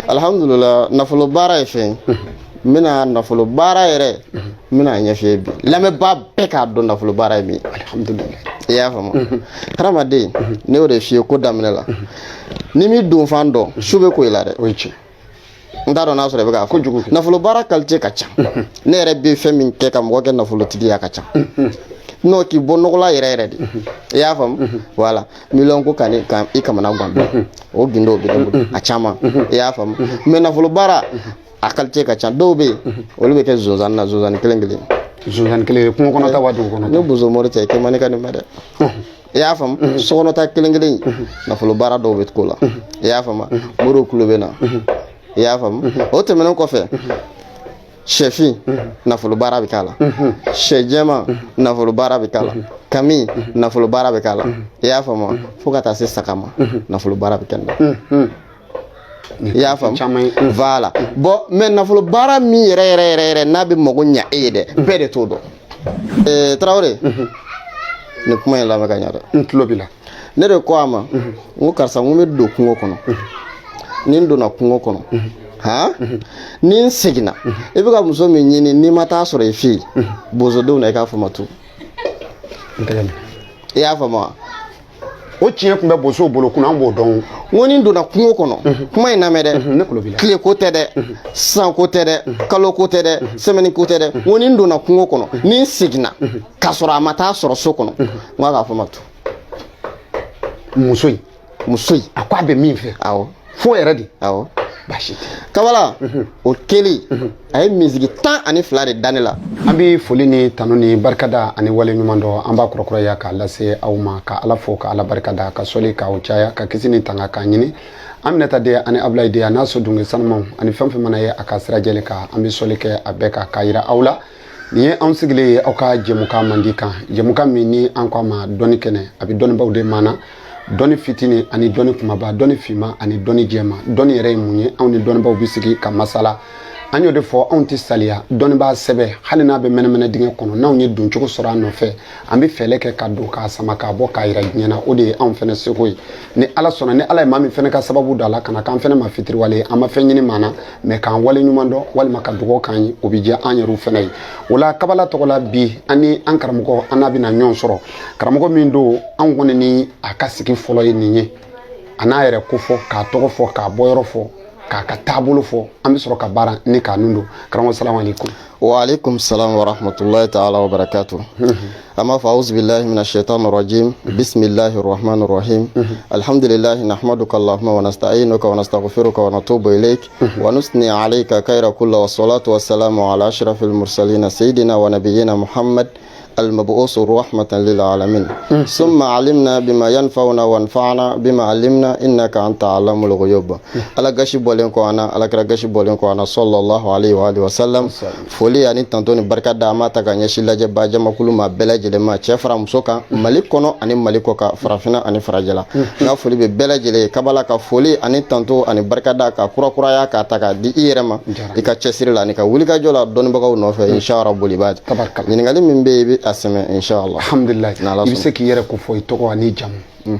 Alhamdulillah, nafolo baara ye fɛn ye. N bɛna nafolo baara yɛrɛ, n bɛna a ɲɛf'i ye bi, lamɛnbaa bɛɛ k'a dɔn nafolo baara ye min ye. Alhamdulillah. I y'a faamu? Hadamaden, ne y'o de f'i ye ko daminɛ la, n'i m'i donfan dɔn, su bɛ ko i la dɛ. O ye tiɲɛ. N t'a dɔn n'a sɔrɔ i bɛ k'a fɔ. Kojugu kɛ. Nafolo baara qualité ka ca. Ne yɛrɛ bɛ fɛn min kɛ ka mɔgɔ kɛ nafolotigi ye, a ka ca. N'o k'i bɔ nɔgɔ la yɛrɛ yɛrɛ de, i y'a faamu? Voilà, miliyɔn ko ka ni ka i kamana gan, o gindo bɛ ne bolo, a caman, i y'a faamu? Mais nafolo baara a qualité ka ca. Dɔw bɛ yen, olu bɛ kɛ zonzan na, zonzanni kelen kelen. Zonzanni kelen, kungo kɔnɔ ta wa dugu kɔnɔ? Ni bozo mori tɛ, kɛ man ka nin mɛn dɛ, i y'a faamu? Sokɔnɔta kelen kelen, nafolo baara dɔw bɛ ko la, i y'a faamu? Moriw kulo bɛ na, i y'a faamu? O tɛmɛnen kɔfɛ, sɛfin nafolo baara bɛ k'a la, sɛ jɛman nafolo baara bɛ k'a la, kami nafolo baara bɛ k'a la, i y'a faamu? Fo ka taa se saga ma, nafolo baara bɛ kɛ nin na, i y'a faamu? Caman ye. Voilà. Bon, mais nafolo baara min yɛrɛ yɛrɛ yɛrɛ yɛrɛ n'a bɛ mago ɲa e ye dɛ, bɛɛ de t'o dɔn. Tarawele, nin kuma in lamɛn ka ɲa dɛ. N tulo b'i la. Ne de ko a ma, n ko karisa, n ko n bɛ don kungo kɔnɔ. Ni n donna kungo kɔnɔ, han, ni n seginna, i bɛ ka muso min ɲini, n'i ma taa sɔrɔ i fɛ yen, bozodenw na, i k'a fɔ ma tu. N tɛgɛ minɛ. I y'a faamu wa? O tiɲɛ tun bɛ bosow bolo kunna, an b'o dɔn. N ko ni n donna kungo kɔnɔ, kuma in lamɛn dɛ. Ne tulo b'i la. Tile ko tɛ dɛ, san ko tɛ dɛ, kalo ko tɛ dɛ, semaine ko tɛ dɛ. N ko ni n donna kungo kɔnɔ, ni n seginna k'a sɔrɔ a ma taa sɔrɔ so kɔnɔ, n ko a k'a fɔ ma tu. Muso in? Muso in. A ko a bɛ min fɛ? Awɔ. Fo yɛrɛ de? Awɔ. Baasi tɛ. Kabala o kelen, a ye misigi 12 de da ne la. An bɛ foli ni tanu ni barikada ani wale ɲuman dɔn, an b'a kurakuraya k'a lase aw ma, ka Ala fo, ka Ala barikada, ka sɔli k'aw caya, ka kisi ni tanga k'a ɲini Aminata den ani Abulayi den a n'a so dunge sanumaw ani fɛn fɛn mana ye a ka sira jɛlen kan. An bɛ sɔli kɛ a bɛɛ kan k'a yira aw la, nin ye anw sigilen ye aw ka jɛmukan mandi kan, jɛmukan min ni an ko a ma dɔnni kɛnɛ. A bɛ dɔnnibaw de maana, dɔnni fitinin ani dɔnni kumaba, dɔnni finma ani dɔnni jɛma. Dɔnni yɛrɛ ye mun ye? Anw ni dɔnnibaw bɛ sigi ka masala. An y'o de fɔ, anw tɛ saliya dɔnnibaa sɛbɛ, hali n'a bɛ mɛnɛmɛnɛ dingɛ kɔnɔ. N'anw ye doncogo sɔrɔ a nɔfɛ, an bɛ fɛɛrɛ kɛ ka don k'a sama k'a bɔ k'a yira diɲɛ na. O de ye anw fɛnɛ seko ye. Ni Ala sɔnna, ni Ala ye maa min fɛnɛ ka sababu don a la ka na k'an fɛnɛ ma fitiriwale ye, an ma fɛn ɲini maa na mɛ k'an wale ɲuman dɔn walima ka dugawu k'an ye, o bɛ diya an yɛrɛw fɛnɛ ye. O la, kabala tɔgɔ la bi, an ni an karamɔgɔ, an n'a bɛna ɲɔgɔn sɔrɔ. Karamɔgɔ min don, anw kɔni ni a ka sigi fɔlɔ ye nin ye. A n'a yɛrɛ ko fɔ, k'a tɔgɔ fɔ, k'a bɔyɔrɔ fɔ, k'a ka taabolo fɔ, an bɛ sɔrɔ ka baara ni k'a nun don. Karamɔgɔ, salamu aleykum. وعليكم السلام ورحمة الله تعالى وبركاته. أما فأعوذ بالله من الشيطان الرجيم، بسم الله الرحمن الرحيم. الحمد لله نحمدك اللهم ونستعينك ونستغفرك ونتوب إليك ونثني عليك خير كل، والصلاة والسلام على أشرف المرسلين سيدنا ونبينا محمد المبعوث رحمة للعالمين. ثم علمنا بما ينفعنا وانفعنا بما علمنا إنك أنت علام الغيوب. Ala gasi bɔlen kɔ an na, Ala kira gasi bɔlen kɔ an na, sallallahu alaihi wa alihi wa sallam, foli ani tanto ni barika da, an b'a ta ka ɲɛsin lajɛba jamakulu ma bɛɛ lajɛlen ma, cɛ fara muso kan, Mali kɔnɔ ani Mali kɔ kan, farafinna ani farajɛla. N ka foli bɛ bɛɛ lajɛlen ye. Kabala ka foli ani tanto ani barika da ka kurakuraya k'a ta k'a di i yɛrɛ ma, i ka cɛsiri la ani ka wulikajɔ la dɔnnibagaw nɔfɛ, inshallah bolibaji. Tabarikala. Ɲininkali min bɛ yen, i bɛ a sɛmɛ, inshallah. Alhamdulilayi. N'Ala I bɛ sɔnna. se k'i yɛrɛ ko fɔ, i tɔgɔ ani jamu.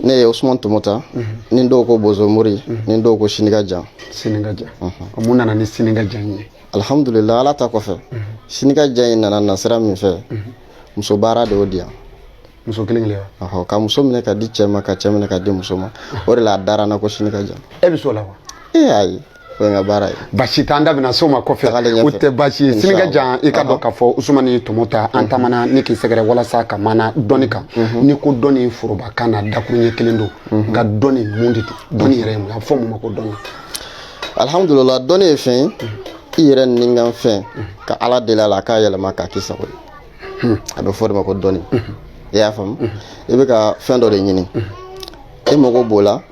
Ne ye Usman Tomota, ni dɔw ko Bozomori, ni dɔw ko Siniga Jan. Siniga Jan, o mun nana ni Siniga Jan ye? Alhamdulillah, Ala ta kɔfɛ, Siniga Jan in nana nasira min fɛ, muso baara de y'o di yan. Muso kelen kelen wa? Ɔhɔ, ka muso minɛ ka di cɛ ma, ka cɛ minɛ ka di muso ma. O de la a dara n na ko Siniga Jan. E bɛ s'o la wa? Ee ayi, o ye n ka baara ye. Basi t'an da bɛna s'o ma kɔfɛ. Tagalen ɲɛfɛ. O tɛ baasi ye. Siniga Inshallah. Jan, i ka dɔn k'a fɔ Usumani Tomota, an taamana ni k'i sɛgɛrɛ walasa ka mana dɔnni kan. N'i ko dɔnni forobakan na, dakuruɲɛ kelen don, nka dɔnni mun de don? Dɔnni yɛrɛ ye mun ye? A bɛ fɔ mun ma ko dɔnni? Alhamdulillah, dɔnni ye fɛn ye, i yɛrɛ ni kan fɛn ka Ala deli a la a k'a yɛlɛma k'a k'i sago ye, a bɛ fɔ o de ma ko dɔnni. I y'a faamu? I bɛ ka fɛn dɔ de ɲini, e mago b'o la,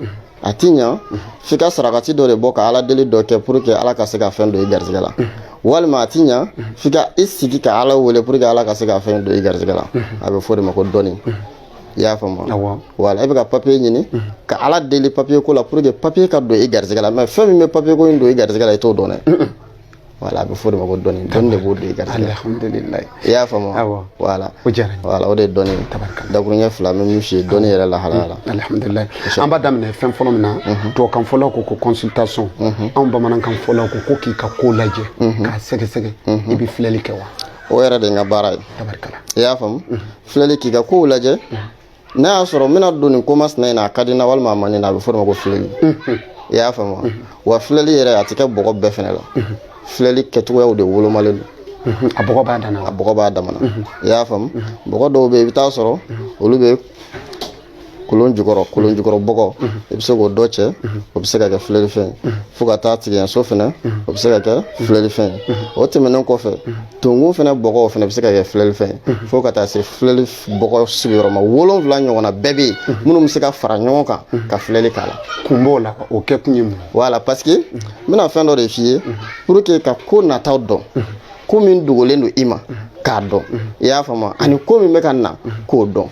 a ti ɲa f'i ka sarakati dɔ de bɔ ka Ala deli dɔ kɛ pour que Ala ka se ka fɛn don i garisɛgɛ la, walima a ti ɲa f'i ka i sigi ka Ala wele pour que Ala ka se ka fɛn don i garisɛgɛ la. A bɛ fɔ o de ma ko dɔnni. I y'a faamu? Awɔ. Wala, e bɛ ka papier ɲini, ka Ala deli papier ko la pour que papier ka don i garisɛgɛ la, mais fɛn min bɛ papier ko in don i garisɛgɛ la, i t'o dɔn dɛ. Voilà, a bɛ fɔ o de ma ko dɔnni. Dɔnni de b'o don i garisɛgɛ. Alhamdulilayi. I y'a faamu? Awɔ. Voilà. O diyara n ye. Voilà, o de ye dɔnni ye. Tabarikala. Dakuruɲɛ fila, n bɛ min f'i ye dɔnni yɛrɛ lahalaya la. Alhamdulilayi. An b'a daminɛ fɛn fɔlɔ min na, tubabukan fɔlaw ko ko consultation, anw bamanankan fɔlaw ko ko k'i ka ko lajɛ k'a sɛgɛsɛgɛ. I bɛ filɛli kɛ wa? O yɛrɛ de ye n ka baara ye. Tabarikala. I y'a faamu? Filɛli, k'i ka kow lajɛ, n'a y'a sɔrɔ n bɛna don nin ko masina in na, a ka di n na walima a man di n na, a bɛ fɔ o de ma ko filɛli. I y'a faamu wa? Wa filɛli yɛrɛ, a tɛ kɛ bɔgɔ bɛɛ fɛnɛ la. Filɛli kɛcogoyaw de wolomalen don. A bɔgɔ b'a dan na. A bɔgɔ b'a damana. I y'a faamu? Bɔgɔ dɔw bɛ yen, i bɛ taa sɔrɔ olu bɛ kolon jukɔrɔ, kolon jukɔrɔ bɔgɔ, i bɛ se k'o dɔ cɛ, o bɛ se ka kɛ filɛlifɛn ye. Fo ka taa tigɛso fɛnɛ, o bɛ se ka kɛ filɛlifɛn ye. O tɛmɛnen kɔfɛ, tonkun fɛnɛ bɔgɔ, o fɛnɛ bɛ se ka kɛ filɛlifɛn ye. Fo ka taa se filɛli bɔgɔ sigiyɔrɔma 7 ɲɔgɔnna bɛɛ bɛ yen, minnu bɛ se ka fara ɲɔgɔn kan ka filɛli k'a la. Kun b'o la, o kɛ kun ye mun ye? Voilà, parce que n bɛna fɛn dɔ de f'i ye pour que ka ko nataw dɔn, ko min dogolen don i ma k'a dɔn, i y'a faamu, ani ko min bɛ ka na k'o dɔn,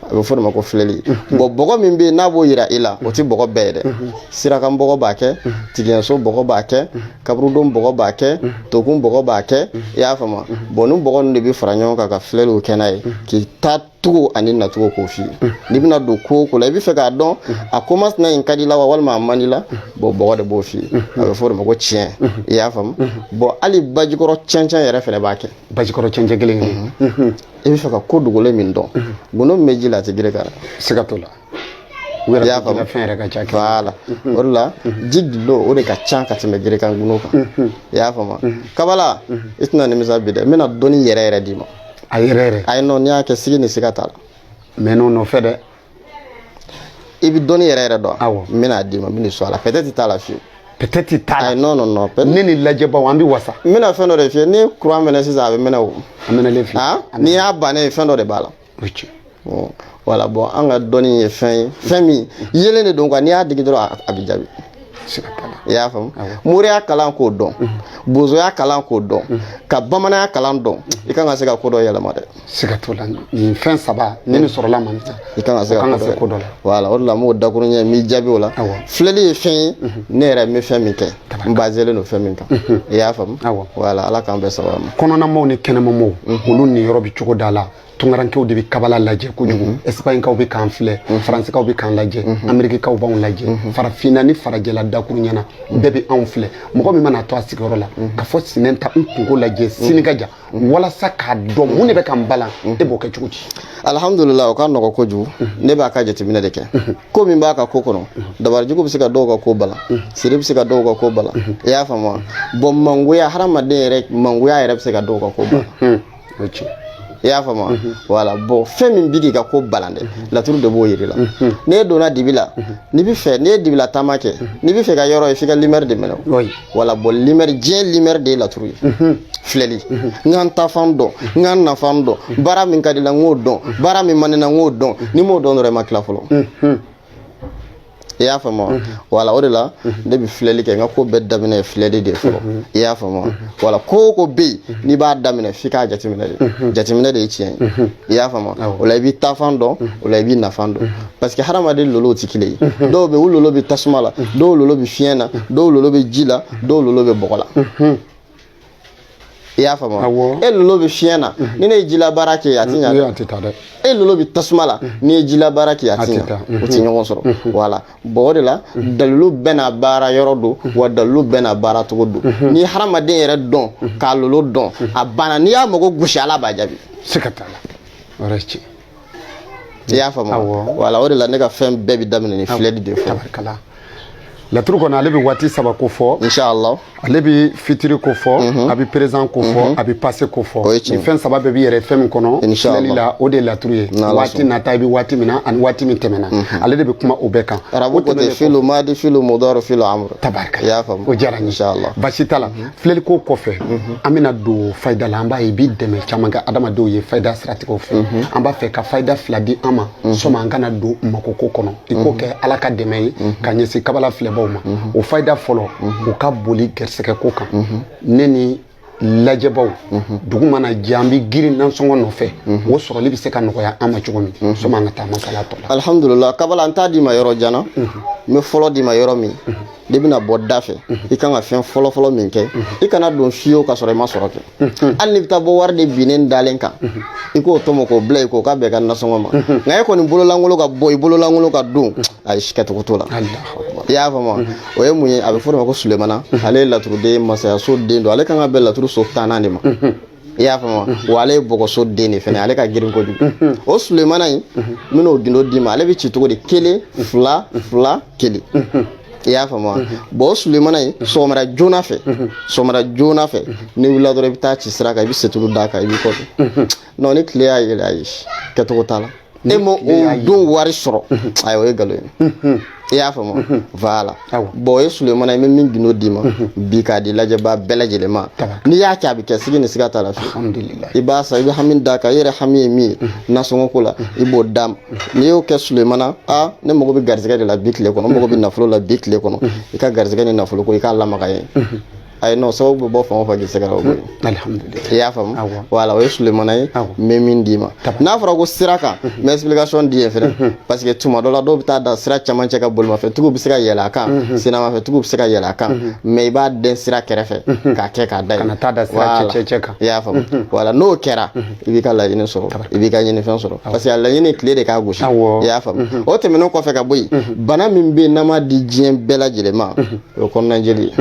a bɛ fɔ o de ma ko filɛli. Bon, bɔgɔ min bɛ yen n'a b'o yira i la, o tɛ bɔgɔ bɛɛ ye dɛ. Sirakan bɔgɔ b'a kɛ, tigɛnso bɔgɔ b'a kɛ, kaburudon bɔgɔ b'a kɛ, tokun bɔgɔ b'a kɛ, i y'a faamu. Bon, ni bɔgɔ ninnu de bɛ fara ɲɔgɔn kan ka filɛliw kɛ n'a ye, k'i taa cogo ani nacogo k'o f'i ye. N'i bɛna don ko o ko la, i bɛ fɛ k'a dɔn a ko masina in ka di la wa walima a man di la, bon, bɔgɔ de b'o f'i ye. A bɛ fɔ o de ma ko tiɲɛ. I y'a faamu? Bon, hali bajikɔrɔ cɛncɛn yɛrɛ fɛnɛ b'a kɛ. Bajikɔrɔ cɛncɛn kelen kelen. I bɛ fɛ ka ko dogolen min dɔn, gundo min bɛ ji la, a tɛ girin ka dɛ. Siga t'o la. U yɛrɛ I y'a ko faamu? fɛn yɛrɛ ka ca kɛ. Voilà, o de la ji gundo, o de ka ca ka tɛmɛ gerekan gundo kan. I y'a faamu? Kabala, i tɛna nimisa bi dɛ. N bɛna dɔnni yɛrɛ yɛrɛ d'i ma. A yɛrɛ yɛrɛ. Ayi, non, n'i y'a kɛ, sigi ni siga t'a la. Mais n'o nɔfɛ dɛ. I bɛ dɔnni yɛrɛ yɛrɛ dɔn. Awɔ. N bɛna d'i ma, n bɛna sɔn a la, peut-être t'a la fiyewu. Peut-être t'a la. Ayi, non, non, non, peut-être. Ne ni lajɛbaw, an bɛ wasa. N bɛna fɛn dɔ de f'i ye. N'i ye courant mɛnɛ sisan, a bɛ mɛnɛ o. An mɛnɛlen filɛ. Ah, n'i y'a bannen ye, fɛn dɔ de b'a la. O ye tiɲɛ. Bon, voilà. Bon, an ka dɔnni ye fɛn ye, fɛn min yelen de don quoi. N'i y'a digi dɔrɔn, a bɛ jaabi. Siga t'a la. I y'a faamu? Moriya kalan k'o dɔn, bozoya kalan k'o dɔn, ka bamananya kalan dɔn, i kan ka se ka ko dɔ yɛlɛma dɛ. Siga t'o la. Nin fɛn saba ni nin sɔrɔla man I kan ka se o ka kan ko ka se dɔ ko dɔ la. Voilà, o de la n b'o dakuruɲɛ, n b'i jaabi o la. Filɛli ye fɛn ye, ne yɛrɛ n bɛ fɛn min kɛ, n baselen don fɛn min kan. I y'a faamu? Awɔ. Voilà, Ala k'an bɛɛ sababa ma. Kɔnɔnamaw ni kɛnɛmamaw, olu niyɔrɔ bɛ cogo da la. Tunkarankew de bɛ kabala lajɛ kojugu, Espagnekaw bɛ k'an filɛ, Faransikaw bɛ k'an lajɛ, Amerikikaw b'anw lajɛ, farafinna ni farajɛla dakuru ɲɛna bɛɛ bɛ anw filɛ. Mɔgɔ min mana to a sigiyɔrɔ la ka fɔ sinɛn ta n kunko lajɛ sini ka jan walasa k'a dɔn mun de bɛ ka n balan, e b'o kɛ cogo di? Alhamdulillah, o ka nɔgɔ kojugu. Ne b'a ka jateminɛ de kɛ, ko min b'a ka ko kɔnɔ. Dabarijugu bɛ se ka dɔw ka ko balan, siri bɛ se ka dɔw ka ko balan, i y'a faamu wa? Bon, mangoya, hadamaden yɛrɛ mangoya yɛrɛ bɛ se ka dɔw ka ko balan. O ye tiɲɛ. I y'a faamu wa? Voilà. Bon, fɛn min bi k'i ka ko balan dɛ, laturu de b'o yir'i la. N'e donna dibi la, n'i bɛ fɛ, n'i ye dibila taama kɛ, n'i bɛ fɛ ka yɔrɔ ye, f'i ka lumière de minɛ o. Voilà. Bon, lumière, diɲɛ lumière de ye laturu ye. Filɛli, n ka n taafan dɔn, n ka n nafan dɔn, baara min ka di la, n k'o dɔn, baara min man di n na, n k'o dɔn. N'i m'o dɔn dɔrɔn, i ma tila fɔlɔ. I y'a faamu wa? Voilà, o de la ne bɛ filɛli kɛ. N ka ko bɛɛ daminɛ ye filɛli de ye fɔlɔ. I y'a faamu wa? Voilà, ko o ko bɛ yen, n'i b'a daminɛ, f'i k'a jateminɛ de. Jateminɛ de ye tiɲɛ ye. I y'a faamu wa? O la i b'i taafan dɔn, o la i b'i nafan dɔn, parce que hadamaden lolow tɛ kelen ye. Dɔw bɛ yen, u lolo bɛ tasuma la, dɔw lolo bɛ fiɲɛ na, dɔw lolo bɛ ji la, dɔw lolo bɛ bɔgɔ la. I y'a faamu wa? Awɔ. E lolo bɛ fiɲɛ na, ni ne ye jila baara kɛ, a ti ɲa dɛ. A tɛ taa dɛ. E lolo bɛ tasuma la, n'i ye jila baara kɛ, a ti A tɛ ɲa. taa. O ti ɲɔgɔn sɔrɔ. Voilà. Bon, o de la dalilu bɛɛ n'a baara yɔrɔ don, wa dalilu bɛɛ n'a baara cogo don. N'i ye hadamaden yɛrɛ dɔn, k'a lolo dɔn, a banna. N'i y'a mago gosi, Ala b'a jaabi. Siga t'a la, o yɛrɛ ye tiɲɛ. I y'a faamu? Awɔ. Voilà, o de la ne ka fɛn bɛɛ bɛ daminɛ ni filɛli de ye fɔlɔ. Tabarikala. Laturu kɔnɔ, ale bɛ waati saba ko fɔ. Inshallah. Ale bɛ futur ko fɔ, a bɛ présent ko fɔ, a bɛ passé ko fɔ. O ye tiɲɛ. Nin fɛn saba bɛɛ b'i yɛrɛ fɛn min kɔnɔ Inshallah. filɛli la, o de ye laturu ye. N'Ala Waati sɔnna. nata, i bɛ waati min na ani waati min tɛmɛna, ale de bɛ kuma o bɛɛ kan. Arabu O ko ten tɛmɛnen kɔ, filu madi, filu mudari, filu amru. Tabarikala. I y'a faamu? O diyara n ye. Inshallah. Basi t'a la. Filɛli ko kɔfɛ, an bɛna don fayida la. An b'a ye i b'i dɛmɛ caman kɛ adamadenw ye fayida siratigɛw fɛ. An b'a fɛ ka fayida fila di an ma sɔmi an kana don makoko kɔnɔ. I k'o kɛ Ala ka dɛmɛ ye ka ɲɛsin kabala filɛbaw ma. O fayida fɔlɔ, o ka boli gɛrisigɛ ko kan. Ne ni lajɛbaw, dugu mana jɛ, an bɛ girin nasɔngɔ nɔfɛ, o sɔrɔli bɛ se ka nɔgɔya an ma cogo min, sɔmi an ka taa masala tɔ la. Alhamdulillah. Kabala, n t'a d'i ma yɔrɔ jan na. N bɛ fɔlɔ d'i ma yɔrɔ min. N'i bɛna bɔ da fɛ, i kan ka fɛn fɔlɔ-fɔlɔ min kɛ, i kana don fiyewu ka sɔrɔ i ma sɔrɔ kɛ. Hali n'i bɛ taa bɔ wari de binnen dalen kan, i k'o tɔmɔ k'o bila i k'o ka bɛn i ka nasɔngɔ ma. Nka e kɔni bololankolon ka bɔ, i bololankolon ka don, ayi, kɛcogo t'o la. I y'a faamu? O ye mun ye? A bɛ fɔ o de ma ko Sulemana. Ale ye laturuden, masayaso den don. Ale kan ka bɛn laturu so 10nan de ma. I y'a faamu? Wa ale ye bɔgɔso den de fɛnɛ, ale ka girin kojugu. O Sulemana in, n bɛn'o gindo d'i ma. Ale bɛ ci cogo di? Kelen, fila, fila, kelen. I y'a faamu? Bon, o Sulemana in, sɔgɔmada joona fɛ, sɔgɔmada joona fɛ, n'i wulila dɔrɔn, i bɛ taa ci sira kan, i bɛ situlu d'a kan, i b'i kɔ don. Non, ni tile y'a yɛlɛ, ayi, kɛcogo t'a la. E ma o don wari sɔrɔ, ayi, o ye nkalon ye. I y'a faamu? Voilà. Bon, o ye Sulemana ye. N bɛ min gindo d'i ma bi k'a di lajɛbaa bɛɛ lajɛlen ma, n'i y'a kɛ, a bɛ kɛ, sigi ni siga t'a la fiyewu. I b'a san, i bɛ hami d'a kan. I yɛrɛ hami ye min ye nasɔngɔ ko la, i b'o d'a ma. N'i y'o kɛ Sulemana, a ne mago bɛ garisɛgɛ de la bi tile kɔnɔ, n mago bɛ nafolo la bi tile kɔnɔ, i ka garisɛgɛ ni nafolo ko, i k'a lamaga ye. Ayi, non, sababu bɛ bɔ fan o fan k'i sɛgɛrɛ, o bɔ yen. Alhamdulilayi. I y'a faamu? Voilà, o ye Sulemana ye. N bɛ min d'i ma, n'a fɔra ko sira kan, n bɛ explication di yen fɛnɛ, parce que tuma dɔ la, dɔw bɛ taa da sira camancɛ ka, bolimafɛntigiw bɛ se ka yɛlɛ a kan, sennamafɛntigiw bɛ se ka yɛlɛ a kan, mais i b'a den sira kɛrɛfɛ k'a kɛ k'a da yen. Kana taa da sira cɛcɛ kan. I y'a faamu? Voilà, n'o kɛra, i b'i ka laɲini sɔrɔ, i b'i ka ɲinifɛn sɔrɔ, parce que a laɲini, tile de k'a gosi. I y'a faamu? O tɛmɛnen kɔfɛ ka bɔ yen, bana min bɛ yen n'an m'a di diɲɛ bɛɛ lajɛlen ma, o ye kɔnɔnajeli ye.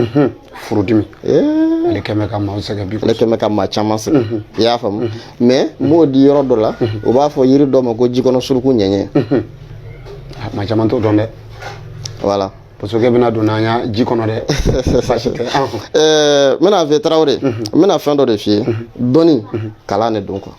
Furudimi, ale kɛmɛ ka maaw sɛgɛn bi. Ale kɛmɛ ka maa caman sɛgɛn. I y'a faamu? Mais n b'o di yɔrɔ dɔ la, u b'a fɔ yiri dɔ ma ko jikɔnɔ suruku ɲɛɲɛ. Maa caman t'o dɔn dɛ. Voilà. Parce que bɛna don n'an ya ji kɔnɔ dɛ, baasi tɛ. N bɛna fɛ, Tarawele, n bɛna fɛn dɔ de f'i ye. Dɔnni kalan de don quoi.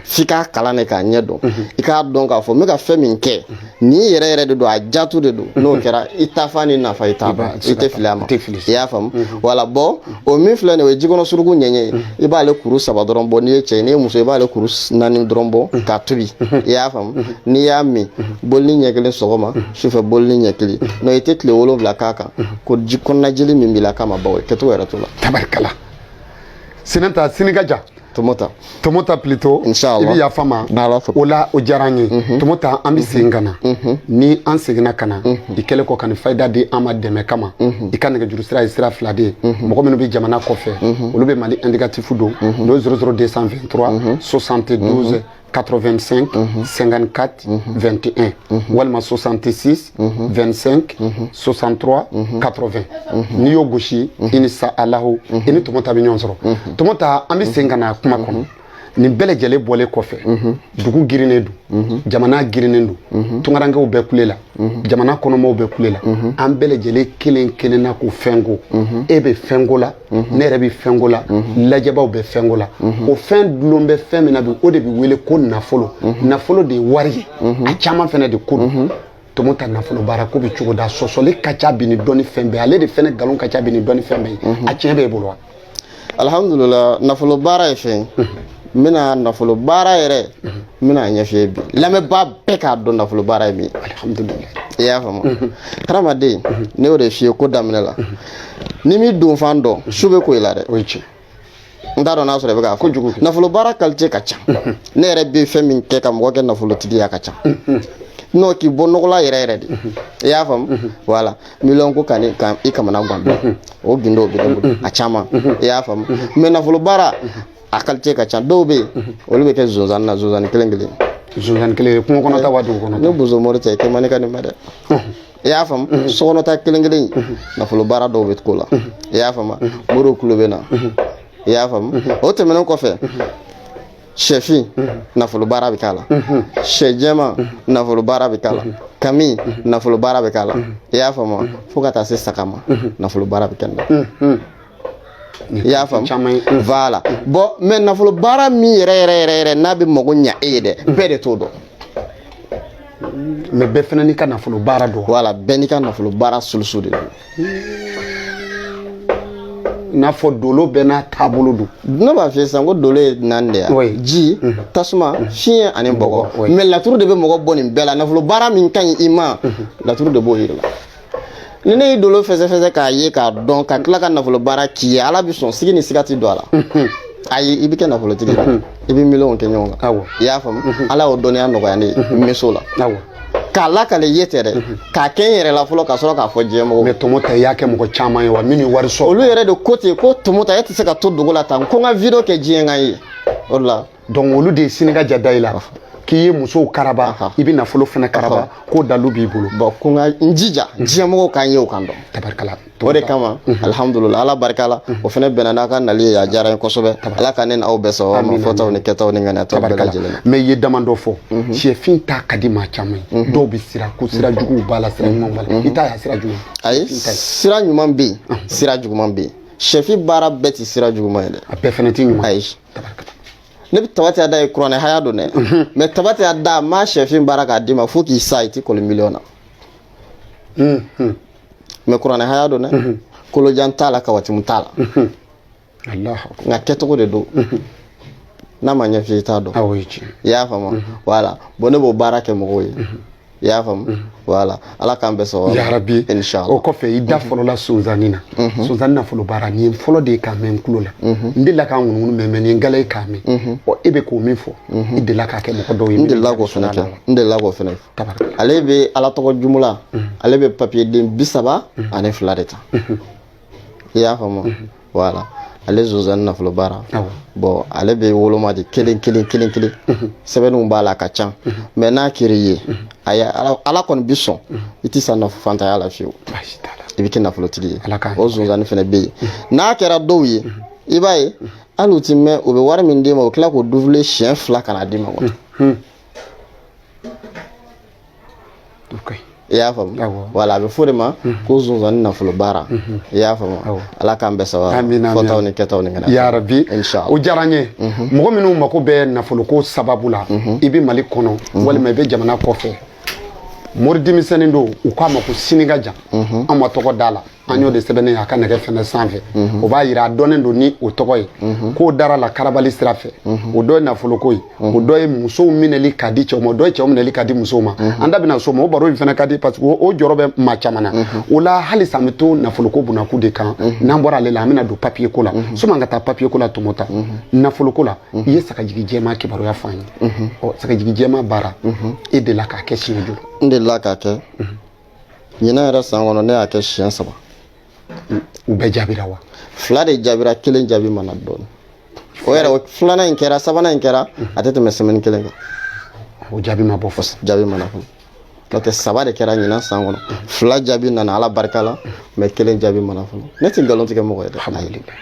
F'i k'a kalan de k'a ɲɛ dɔn, i k'a dɔn k'a fɔ n bɛ ka fɛn min kɛ nin yɛrɛ yɛrɛ de don, a jatu de don. N'o kɛra, i tafa ni nafa, i t'a dɔn, i tɛ fili a ma. I y'a faamu? Voilà. Bon, o min filɛ nin ye, o ye jikɔnɔ suruku ɲɛɲɛ ye. I b'ale kuru 3 dɔrɔn bɔ n'i ye cɛ ye. N'i ye muso ye, i b'ale kuru 4 dɔrɔn bɔ k'a tobi. I y'a faamu? N'i y'a min, bolini ɲɛ kelen sɔgɔma, sufɛ bolini ɲɛ kelen. Non, i tɛ tile 7 k'a kan ko ji kɔnɔna jeli min b'i la k'a ma ban, o kɛcogo yɛrɛ t'o la. Tabarikala, sinata sini ka jan. Tomota. Tomota plutôt. Inshallah. I bɛ yafa ma. N'Ala sɔnna. O la, o diyara n ye. Tomota, an bɛ segin ka na. Ni an seginna ka na, i kɛlen kɔ ka nin fayida di an ma dɛmɛ kama, i ka nɛgɛjuru sira ye sira 2 de ye. Mɔgɔ minnu bɛ jamana kɔfɛ, olu bɛ Mali indicatif don, n'o ye 00 223 72 85 54 21 walima 66 25 63 80. N'i y'o gosi, i ni sa alahu, i ni Tomota bɛ ɲɔgɔn sɔrɔ. Tomota, an bɛ segin ka na kuma kɔnɔ. Nin bɛɛ lajɛlen bɔlen kɔfɛ, dugu girinnen don, jamana girinnen don, tunkarankew bɛɛ kule la, jamana kɔnɔmaw bɛɛ kule la, an bɛɛ lajɛlen kelen kelen na k'o fɛn ko. E bɛ fɛn ko la, ne yɛrɛ bɛ fɛn ko la, lajɛbaw bɛ fɛn ko la. O fɛn dulon bɛ fɛn min na bi, o de bɛ wele ko nafolo. Nafolo de ye wari ye, a caman fɛnɛ de ko don. Tomota, nafolo baara ko bɛ cogo da? Sɔsɔli ka ca bi ni dɔnni fɛn bɛɛ, ale de fɛnɛ nkalon ka ca bi ni dɔnni fɛn bɛɛ ye. A tiɲɛ b'e bolo wa? Alhamdulillah, nafolo baara ye fɛn, n bɛna nafolo baara yɛrɛ, n bɛna a ɲɛf'i ye bi, lamɛnbaa bɛɛ k'a dɔn nafolo baara ye min ye. Alhamdulillah. I y'a faamu? Hadamaden, ne y'o de f'i ye ko daminɛ la, ni m'i don fan dɔn, su bɛ ko i la dɛ. O ye tiɲɛ. N t'a dɔn n'a sɔrɔ i bɛ k'a fɔ. Kojugu. Nafolo baara qualité ka ca. Ne yɛrɛ bɛ fɛn min kɛ ka mɔgɔ kɛ nafolotigi ye, a ka ca. N'o k'i bɔ nɔgɔla yɛrɛ yɛrɛ de. I y'a faamu? Voilà, miliyɔn ko ka ni ka i kamana gan, o gindo bɛ ne bolo, a caman. I y'a faamu? Mais nafolo baara a qualité ka ca. Dɔw bɛ yen, olu bɛ kɛ zonzan na, zonzanni kelen kelen. Zonzanni kelen, kungo kɔnɔ ta wa dugu kɔnɔ? Ne bozo mori tɛ, i tɛ man ka nin mɛn dɛ. I y'a faamu? Sokɔnɔta kelen kelen, nafolo baara dɔw bɛ ko la. I y'a faamu? Moriw kulo bɛ na. I y'a faamu? O tɛmɛnen kɔfɛ, sɛfin nafolo baara bɛ k'a la, sɛ jɛman nafolo baara bɛ k'a la, kami nafolo baara bɛ k'a la. I y'a faamu? Fo ka taa se saga ma, nafolo baara bɛ kɛ nin na. I y'a faamu? Voilà. Bon, mais nafolo baara min yɛrɛ yɛrɛ yɛrɛ yɛrɛ n'a bɛ mago ɲa e ye dɛ, bɛɛ de t'o dɔn. Mais bɛɛ fana n'i ka nafolo baara don. Voilà, bɛɛ n'i ka nafolo baara solution de don. I n'a fɔ dolo bɛɛ n'a taabolo don. Ne b'a f'i ye sisan ko dolo ye naani de ye: ji, tasuma, fiɲɛ ani bɔgɔ. Mais laturu de bɛ mɔgɔ bɔ nin bɛɛ la. Nafolo baara min ka ɲi i ma, laturu de b'o yiri la. Ni ne y'i dolo fɛsɛfɛsɛ k'a ye k'a dɔn, ka tila ka nafolo baara k'i ye, Ala bɛ sɔn, sigi ni siga ti don a la. Ayi, i bɛ kɛ nafolotigi ye, i bɛ miliyɔnw kɛ ɲɔgɔn kan. I y'a faamu? Ala y'o dɔnniya nɔgɔya ne ye n bɛ s'o la. K'a lakale ye tɛ dɛ, k'a kɛ n yɛrɛ la fɔlɔ ka sɔrɔ k'a fɔ diɲɛ mɔgɔw. Mais Tɔmɔta, i y'a kɛ mɔgɔ caman ye wa, minnu ye wari sɔrɔ? Olu yɛrɛ de ko ten ko Tɔmɔta, e tɛ se ka to dogo la tan, ko n ka vidéo kɛ diɲɛ kan ye o de la. Donc olu de ye siniga ja da i la k'i ye musow karaba, i bɛ nafolo fana karaba, k'o dalu b'i bolo. Bon, ko n ka n jija diɲɛ mɔgɔw k'an ye o kan dɔn. Tabarikala. O de kama, alhamdulillah, Ala barika la, o fana bɛnna n'a ka nali ye. A diyara n ye kosɛbɛ. Ala ka ne n'aw bɛɛ sɔn ma, fɔtaw ni kɛtaw ni ŋaniyataw bɛɛ lajɛlen na. Mais i ye damadɔ fɔ, sɛfin ta ka di maa caman ye, dɔw bɛ siran ko sira juguw b'a la, sira ɲuman b'a la. I t'a ye sira jumɛn? Ayi, sira ɲuman bɛ yen, sira juguman bɛ yen. Sɛfin baara bɛɛ tɛ sira juguman ye dɛ. A bɛɛ fana tɛ ɲuman? Ayi, ne bɛ tabati da ye kuranɛ haya don dɛ, mais tabati da ma sɛfin baara k'a d'i ma fo k'i sa, i tɛ kɔli miliyɔn na. Mais kuranɛ haya don dɛ, kolojan t'a la, kawatimu t'a la, nka kɛcogo de don. N'a ma ɲɛ f'i ye, i t'a dɔn. I y'a faamu? Voilà. Bon, ne b'o baara kɛ mɔgɔw ye, i y'a faamu? Voilà, Ala k'an bɛɛ sɔrɔ. Yarabi. Inshallah. O kɔfɛ, i da fɔlɔla sonsanni na. Sonsanni nafolo baara nin ye fɔlɔ de ye k'a mɛn n tulo la. N delila k'a ŋunuŋunu mɛn, mais nin ye n gala ye k'a mɛn. Ɔ, e bɛ k'o min fɔ, i delila k'a kɛ mɔgɔ dɔw ye? N delila k'o fana kɛ, n delila k'o fana kɛ. Ale bɛ Ala tɔgɔ jumula, ale bɛ papiye den 32 de ta, i y'a faamu? Voilà, ale zonzanni nafolo baara. Bon, ale bɛ woloma de kelen kelen kelen kelen, sɛbɛnniw b'a la, a ka ca. Mais n'a kɛr'i ye, ayi, Ala kɔni bi sɔn, i tɛ sa fantanya la fiyewu, i bɛ kɛ nafolotigi ye. O zonzanni fana bɛ yen. N'a kɛra dɔw ye, i b'a ye hali u ti mɛn, u bɛ wari min d'i ma, u tila k'o double siɲɛ 2 ka na d'i ma. I y'a faamu? Wala, a bɛ fɔ de ma ko zonzanni nafolo baara, i y'a faamu? Ala k'an bɛɛ saba, fɔtaw ni kɛtaw ni ŋana. Yarabi, o diyara n ye. Mɔgɔ minnu mako bɛ nafoloko sababu la, i bɛ Mali kɔnɔ walima i bɛ jamana kɔfɛ, mori denmisɛnnin don, u k'a ma ko sini ka jan, an ma tɔgɔ da la, an y'o de sɛbɛnnen a ka nɛgɛ fɛnɛ sanfɛ, o b'a yira a dɔnnen don ni o tɔgɔ ye. K'o dara la karabali sira fɛ, o dɔ ye nafoloko ye, o dɔ ye musow minɛli ka di cɛw ma, o dɔ ye cɛw minɛli ka di musow ma. An da bɛna so ma, o baro in fɛnɛ ka di parce que o jɔrɔ bɛ maa caman na. O la halisa an bɛ to nafoloko bunakun de kan. N'an bɔra ale la, an bɛna don papiye ko la. Sɔmi an ka taa papiye ko la, Tɔmɔta, nafoloko la, i ye sagajigi jɛman kibaruya fɔ an ye. Ɔ, sagajigi jɛman baara, e delila k'a kɛ siɲɛ joli? N delila k'a kɛ ɲinan yɛrɛ san kɔnɔ, ne y'a kɛ siɲɛ 3. U bɛɛ jaabira wa? 2 de jaabira, 1 jaabi mana dɔɔni. O yɛrɛ, o filanan in kɛra, sabanan in kɛra, a tɛ tɛmɛ semaine 1 kan. O jaabi ma bɔ fɔlɔ? Jaabi mana fɔlɔ. N'o tɛ, 3 de kɛra ɲinan san kɔnɔ, 2 jaabi nana Ala barika la, mais 1 jaabi mana fɔlɔ. Ne tɛ nkalon tigɛ mɔgɔ ye dɛ. Alhamdulillah.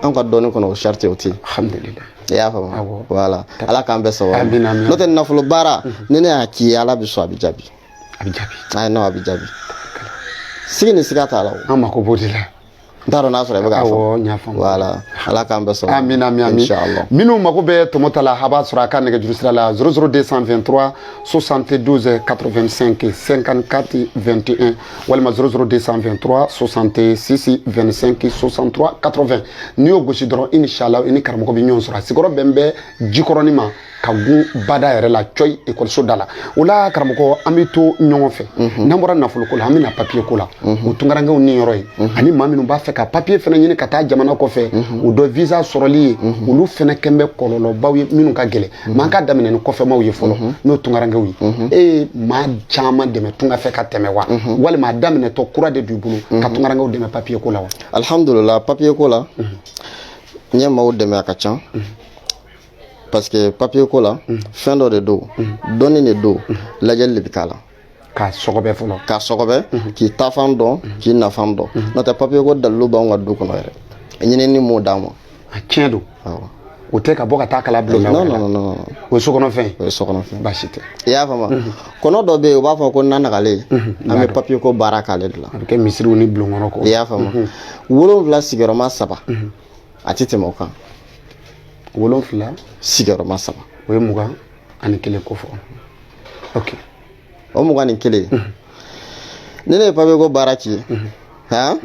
An ka dɔnni kɔnɔ, o charte o tɛ yen. Alhamdulillah. I y'a faamu? Voilà, Ala k'an bɛɛ sɔrɔ. N'o tɛ, nafolo baara, ni ne y'a k'i ye, Ala bɛ sɔn, a bɛ jaabi. A bɛ jaabi. Ayi, non, a bɛ jaabi. Sigi ni siga t'a la o. An mako b'o de la. N t'a dɔn n'a sɔrɔ i bɛ k'a fɔ. Awɔ, n y'a faamu. Voilà, Ala k'an bɛɛ sɔrɔ. Amina, amina. Inshallah. Minnu mako bɛ Tɔmɔta la, a b'a sɔrɔ a ka nɛgɛjuru sira la 00223 72 85 54 21 walima 00223 66 25 63 80. N'i y'o gosi dɔrɔn, inshallah, i ni karamɔgɔ bɛ ɲɔgɔn sɔrɔ. A sigiyɔrɔ bɛn bɛ Jikɔrɔni ma, ka gun bada yɛrɛ la, cɔyi ekɔliso da la. O la karamɔgɔ, an bɛ to ɲɔgɔn fɛ. N'an bɔra nafoloko la, an bɛna papiye ko la, o tunkarankew ni yɔrɔ ye, ani maa minnu b'a fɛ ka papiye fana ɲini ka taa jamana kɔfɛ, o dɔ visa sɔrɔli ye, olu fana kɛn bɛ kɔlɔlɔbaw ye minnu ka gɛlɛn. Mais an ka daminɛ ni kɔfɛmaw ye fɔlɔ, n'o tunkarankew ye. E ye maa caman dɛmɛ tunga fɛ ka tɛmɛ wa, walima a daminɛtɔ kura de b'i bolo ka tunkarankew dɛmɛ papiye ko la wa? Alhamdulillah, papiye ko la, n ye maaw dɛmɛ, a ka ca. Parce que papier ko la, fɛn dɔ de don, dɔnni de don, lajɛli de bɛ k'a la. K'a sɔgɔbɛ fɔlɔ. K'a sɔgɔbɛ, k'i taafan dɔn, k'i nafan dɔn. N'o tɛ, papier ko dalilu b'anw ka du kɔnɔ yɛrɛ. Ɲinini m'o d'an ma. A tiɲɛ don. O tɛ ka bɔ ka taa kala bulon. Non, non, non, non. O ye sokɔnɔfɛn. O ye sokɔnɔfɛn. Baasi tɛ. I y'a faamu? Kɔnɔ dɔ bɛ yen, u b'a fɔ ko nanagale. An bɛ papier ko baara k'ale de la. A bɛ kɛ misiriw ni bulon kɔnɔ kɔ. I y'a faamu? 7 sigiyɔrɔma 3. A tɛ tɛmɛ o kan. 7 sigiyɔrɔma 3. O ye 21 ko fɔ. Ok. O 21. Ni ne ye papiye ko baara k'i ye, han,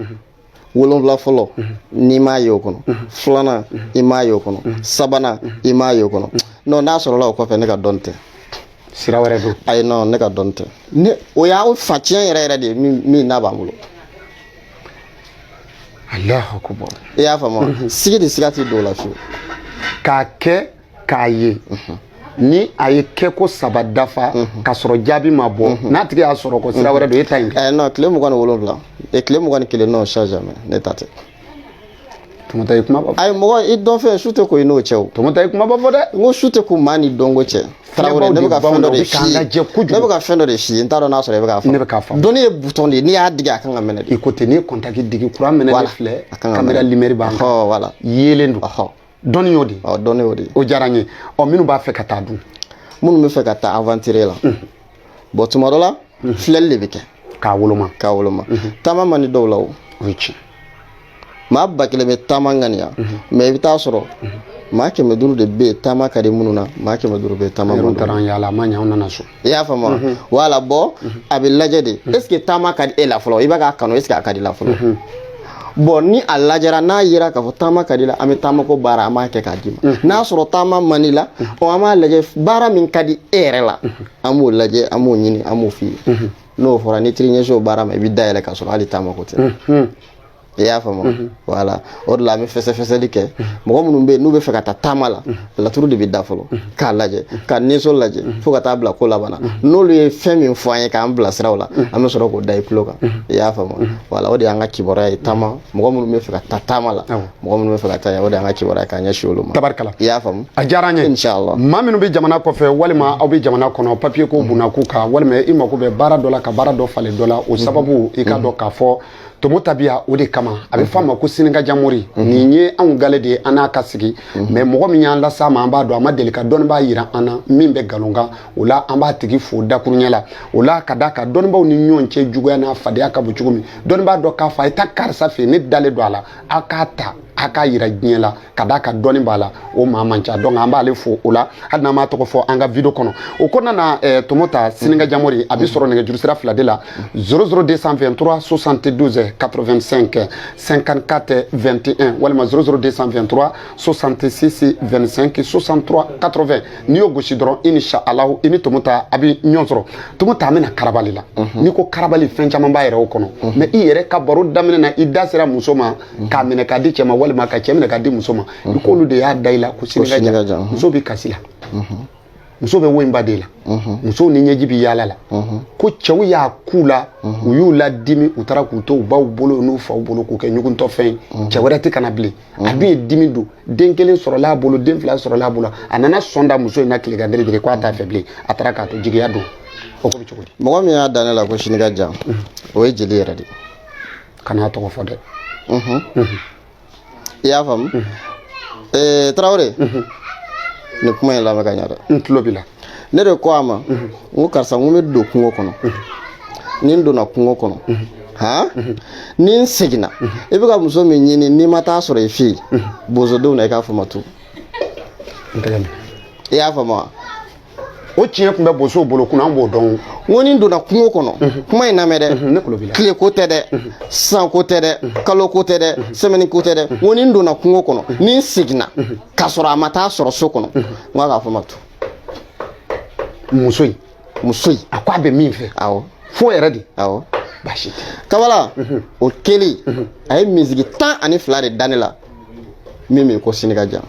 7 fɔlɔ, n'i m'a ye o kɔnɔ, 2nan i m'a ye o kɔnɔ, 3nan i m'a ye o kɔnɔ. Non, n'a sɔrɔla o kɔfɛ, ne ka dɔnni tɛ. Sira wɛrɛ don. Ayi, non, ne ka dɔnni tɛ. Ne o y'aw fa tiɲɛ yɛrɛ yɛrɛ de ye min n'a b'an bolo. Alahu akubar. I y'a faamu? Sigi ni siga t'i don o la fiyewu. K'a kɛ k'a ye. Ni a ye kɛko 3 dafa k'a sɔrɔ jaabi ma bɔ, n'a tigi y'a sɔrɔ ko sira wɛrɛ don, e ta in kɛ. Non, tile 27 et tile 21, non, ça jamais, ne ta tɛ. Tɔmɔta, i kuma b'a fɔ. Ayi, mɔgɔ i dɔn fɛn, su tɛ ko i n'o cɛ o. Tɔmɔta, i kuma b'a fɔ dɛ. N ko su tɛ ko maa ni dɔnko cɛ. Tarawele, ne bɛ ka fɛn dɔ de f'i ye, ne bɛ ka fɛn dɔ de f'i ye, n t'a dɔn n'a sɔrɔ i bɛ k'a faamu. Ne bɛ k'a faamu. Dɔnni ye bouton de ye, n'i y'a digi, a kan ka mɛnɛ de. I ko ten, n'i ye contact digi, courant mɛnɛ filɛ, caméra lumière b'an kan. Voilà. Yeelen don. Dɔnni y'o de ye. Dɔnni y'o de ye. O diyara n ye. Ɔ, minnu b'a fɛ ka taa dun? Minnu bɛ fɛ ka taa aventure la, bon, tuma dɔ la, filɛli de bɛ kɛ. K'a woloma. K'a woloma. Taama man di dɔw la o. O ye tiɲɛ. Maa 1000 bɛ taama ŋaniya, mais i bɛ taa sɔrɔ maa 500 de bɛ yen taama ka di minnu na, maa 500 bɛ yen taama man di. Taara an yaala, a ma ɲɛ, anw nana so. I y'a faamu? Wala, bon, a bɛ lajɛ de, est ce que taama ka di e la fɔlɔ? I bɛ k'a kanu, est ce que a ka di la fɔlɔ? Bon, ni a lajɛra, n'a yera k'a fɔ taama ka di la, an bɛ taamako baara, an b'a kɛ k'a d'i ma. N'a sɔrɔ taama man di la, ɔ, an b'a lajɛ, baara min ka di e yɛrɛ la, an b'o lajɛ, an b'o ɲini, an b'o f'i ye. N'o fɔra, n'i taar'i ɲɛsin o baara ma, i bɛ dayɛlɛ k'a sɔrɔ hali taamako tɛ. I y'a faamu? Wala, o de la an bɛ fɛsɛfɛsɛli kɛ. Mɔgɔ minnu bɛ yen n'u bɛ fɛ ka taa taama la, laturu de bɛ da fɔlɔ k'a lajɛ, ka ninso lajɛ, fo ka taa bila ko laban na. N'olu ye fɛn min fɔ an ye k'an bilasira o la, an bɛ sɔrɔ k'o da i tulo kan. I y'a faamu? Wala, o de y'an ka kibaruya ye. Taama, mɔgɔ minnu bɛ fɛ ka taa taama la, mɔgɔ minnu bɛ fɛ ka taa yan, o de y'an ka kibaruya ye k'an ɲɛsin olu ma. Tabarikala. I y'a faamu? A diyara an ye. Inshallah. Maa minnu bɛ jamana kɔfɛ, walima aw bɛ jamana kɔnɔ, papier ko bunna k'u kan, walima i mako bɛ baara dɔ la, ka baara dɔ falen dɔ la, o sababu, i k'a dɔn k'a fɔ Tomo Tabiya, o de kama a bɛ fɔ a ma ko Sinikajamori. Nin ye anw gale de ye, an n'a ka sigi. Mais mɔgɔ min y'an las'a ma, an b'a dɔn a ma deli ka dɔnnibaa yira an na min bɛ nkalon kan. O la, an b'a tigi fo dakuruɲɛ la. O la, ka d'a kan dɔnnibaaw ni ɲɔgɔn cɛ juguya n'a fadenya ka bon cogo min, dɔnnibaa dɔ k'a fɔ a ye taa karisa fɛ yen, ne dalen don a la, a k'a ta, a k'a yira diɲɛ la, ka d'a ka dɔnni b'a la, o maa man ca. Donc an b'ale fo o la, hali n'an m'a tɔgɔ fɔ an ka vidéo kɔnɔ. O kɔnɔna na, Tomota Sinikajamori, a bɛ sɔrɔ nɛgɛjuru sira 2 de la: 00223 72 85 54 21, walima 00223 66 25 63 80. N'i y'o gosi dɔrɔn, i ni sha Alahu, i ni Tomota a bɛ ɲɔgɔn sɔrɔ. Tomota, an bɛna karabali la. N'i ko karabali, fɛn caman b'a yɛrɛ o kɔnɔ. Mais i yɛrɛ ka baro daminɛ na, i da sera muso ma k'a minɛ k'a di cɛ ma, walima ka cɛ minɛ k'a di muso ma, i k'olu de y'a da i la ko Sinikajam. Muso bɛ kasi la, muso bɛ woyinba de la, musow ni ɲɛji bɛ yaala la, ko cɛw y'a k'u la, u y'u ladimi, u taara k'u to u baw bolo n'u faw bolo k'u kɛ ɲuguntɔfɛn ye, cɛ wɛrɛ tɛ ka na bilen. A dun ye dimi don, den kelen sɔrɔla a bolo, den 2 sɔrɔla a bolo, a nana sɔn da muso in na tilegan dere k'a t'a fɛ bilen, a taara k'a to jigiya don. O ko bɛ cogo di? Mɔgɔ min y'a da ne la ko Sinikajam, o ye jeli yɛrɛ de ye. Kan'a tɔgɔ fɔ dɛ. I y'a faamu? Tarawele, nin kuma in lamɛn ka ɲɛ dɛ. N tulo b'i la. Ne de ko a ma, n ko karisa, n ko n bɛ don kungo kɔnɔ. Ni n donna kungo kɔnɔ, han, ni n seginna, i bɛ ka muso min ɲini, n'i ma taa sɔrɔ i fɛ yen, bozodenw na, i k'a fɔ ma tu. I y'a faamu wa? O tiɲɛ tun bɛ bosow bolo kunna, an b'o dɔn. N ko ni n donna kungo kɔnɔ, kuma in lamɛn dɛ. Ne tulo b'i la. Tile ko tɛ dɛ, san ko tɛ dɛ, kalo ko tɛ dɛ, semaine ko tɛ dɛ. N ko ni n donna kungo kɔnɔ, ni n seginna k'a sɔrɔ a ma taa sɔrɔ so kɔnɔ, n ko a k'a fɔ ma tu. Muso in? Muso in. A ko a bɛ min fɛ? Awɔ. Fo yɛrɛ de? Awɔ. Baasi tɛ. Kabala, o kɛlen, a ye misigi 12 de da ne la, min bɛ ko Sinikajam.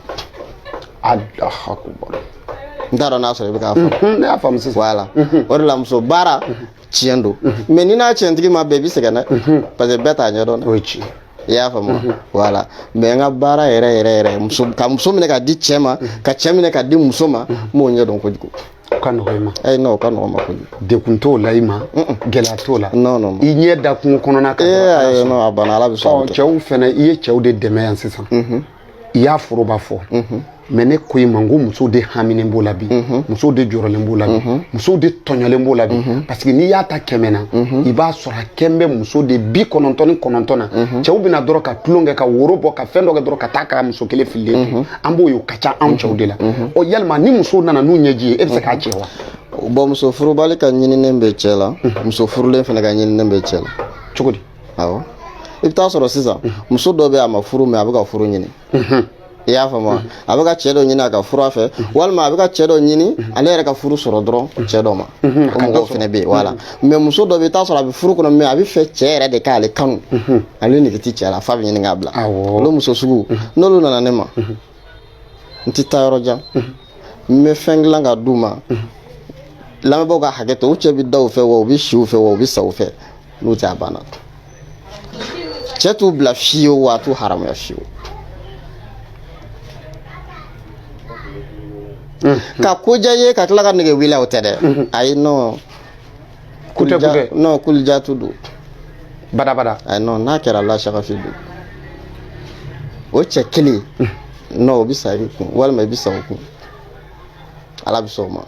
Alahu akubar. N t'a dɔn n'a sɔrɔ i bɛ k'a faamu. Ne y'a faamu sisan. Voilà, o de la muso baara tiɲɛ don, mais ni n'a tiɲɛtigi ma bɛn, i bɛ sɛgɛn dɛ, parce que bɛɛ t'a ɲɛdɔn dɛ. O ye tiɲɛ. I y'a faamu? Voilà. Mais n ka baara yɛrɛ yɛrɛ yɛrɛ, muso ka muso minɛ k'a di cɛ ma, ka cɛ minɛ k'a di muso ma, n b'o ɲɛdɔn kojugu. O ka nɔgɔ i ma? Ayi, non, o ka nɔgɔ ma kojugu. Dekun t'o la i ma, gɛlɛya t'o la? Non, non. I ɲɛ da kungo kɔnɔna kan. Ee, ayi, non, a banna, Ala bɛ sɔn. Ɔ, cɛw fɛnɛ, i ye cɛw de dɛmɛ yan sisan, i y'a foroba fɔ. Mais ne ko i ma, n ko musow de haminen b'o la bi, musow de jɔrɔlen b'o la bi, musow de tɔɲɔlen b'o la bi, parce que n'i y'a ta 100 na, i b'a sɔrɔ a kɛn bɛ muso de 99 na. Cɛw bɛna dɔrɔn ka tulon kɛ, ka woro bɔ, ka fɛn dɔ kɛ dɔrɔn, ka taa ka muso kelen fililen to. An b'o ye, o ka ca anw cɛw de la. Ɔ, yalima ni musow nana n'u ɲɛji ye, e bɛ se k'a cɛ wa? Bon, muso furubali ka ɲininen bɛ cɛ la, muso furulen fana ka ɲininen bɛ cɛ la. Cogo di? Awɔ, i bɛ taa sɔrɔ sisan muso dɔ bɛ, a ma furu, mais a bɛ ka furu ɲini. I y'a faamu? A bɛ ka cɛ dɔ ɲini a ka furu a fɛ, walima a bɛ ka cɛ dɔ ɲini ale yɛrɛ ka furu sɔrɔ dɔrɔn cɛ dɔ ma. O mɔgɔw fana bɛ yen. Voilà. Mais muso dɔ bɛ, i t'a sɔrɔ a bɛ furu kɔnɔ, mais a bɛ fɛ cɛ yɛrɛ de k'ale kanu, ale nege ti cɛ la, f'a bɛ ɲini k'a bila. Olu muso sugu, n'olu nana ne ma, n tɛ taa yɔrɔ jan. N bɛ fɛn dilan ka d'u ma. Lamɛnbaaw ka hakɛ to, u cɛ bɛ da u fɛ wa, u bɛ si u fɛ wa, u bɛ sa u fɛ. N'u tɛ, a banna. Cɛ t'u bila fiyewu, wa a t'u haramuya fiyewu. Ka ko diya i ye ka tila ka nege wuli, o tɛ dɛ. Ayi, non. Kutɛ kutɛ. Non, kulijatu don. Badabada. Ayi, non, n'a kɛra la sagafi don, o cɛ kelen, non, o bɛ sa i kun walima i bɛ sa o kun. Ala bɛ sɔn o ma.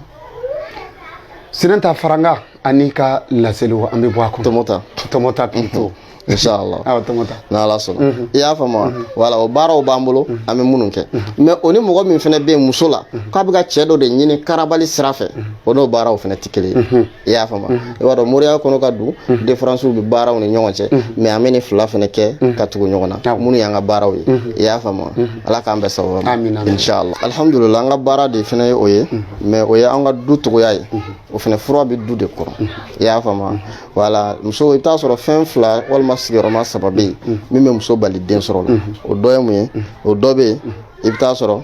Sinɛnta, faranga ani ka laseliw, an bɛ bɔ a kɔnɔ. Tɔmɔta. Tɔmɔta plutôt. Inshallah. Awɔ, tɔmɔta. N'Ala sɔnna, i y'a faamu wa? Wala, o baaraw b'an bolo, an bɛ minnu kɛ. Mais o ni mɔgɔ min fana bɛ yen muso la, k'a bɛ ka cɛ dɔ de ɲini karabali sira fɛ, o n'o baaraw fana tɛ kelen ye. I y'a faamu? I b'a dɔn, moriya kɔnɔ ka don, différence bɛ baaraw ni ɲɔgɔn cɛ, mais an bɛ nin fila fana kɛ ka tugu ɲɔgɔn na, minnu y'an ka baaraw ye. I y'a faamu? Ala k'an bɛɛ sababu ma. Inshallah. Alhamdulillah, an ka baara de fana ye o ye, mais o ye an ka du togoya ye. O fana fura bɛ du de kɔrɔ. I y'a faamu? Wala, muso, i bɛ taa sɔrɔ fɛn fila walima sigiyɔrɔma saba bɛ yen min bɛ muso bali den sɔrɔ la. O dɔ ye mun ye? O dɔ bɛ yen, i bɛ taa sɔrɔ